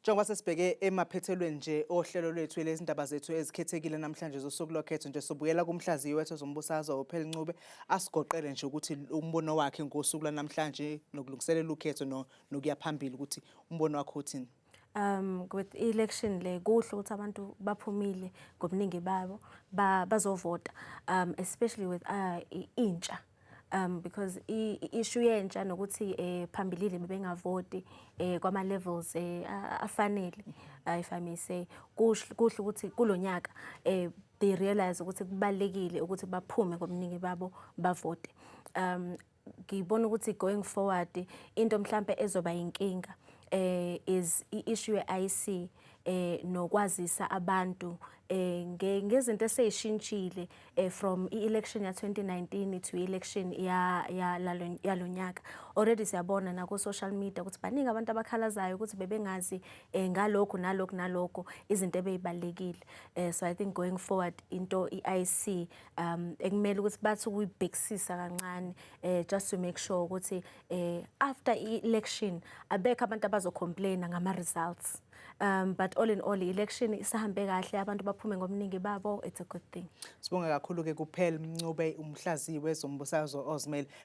Njengoba sesibheke emaphethelweni nje ohlelo lwethu lezi ndaba zethu ezikhethekile namhlanje zosuku lokhetho nje, sobuyela kumhlaziyi wethu zombusazwe uPheli Ncube, asigoqele nje ukuthi umbono wakhe ngosuku lwanamhlanje nokulungiselela ukhetho nokuya phambili, ukuthi umbono wakho uthini. With election le, kuhle ukuthi abantu baphumile ngobuningi babo bazovota, especially with intsha, because i-issue yentsha nokuthi phambilini bebengavoti kwama levels afanele, if I may say, kuhle ukuthi kulonyaka they realize ukuthi kubalekile ukuthi baphume ngobuningi babo bavote. Ngibona ukuthi going forward into mhlambe ezoba inkinga is i-issue ye-IEC nokwazisa abantu ngezinto eseyishintshile from i-election ya 2019 to election ya yalonyaka. Already siyabona na ku social media ukuthi baningi abantu abakhalazayo ukuthi bebengazi ngalokho nalokho nalokho, izinto ebeyibalekile. So I think going forward into i-IEC ekumele ukuthi bathi ukuyibhekisisa kancane, just to make sure ukuthi after i-election abekho abantu abazocomplaina ngama results. But all in all, i-election isahambe kahle, abantu baphume ngobuningi babo. It's a good thing. Sibonge kakhulu ke kuPhel Mncube, umhlaziyi wezombusazwe ozimele.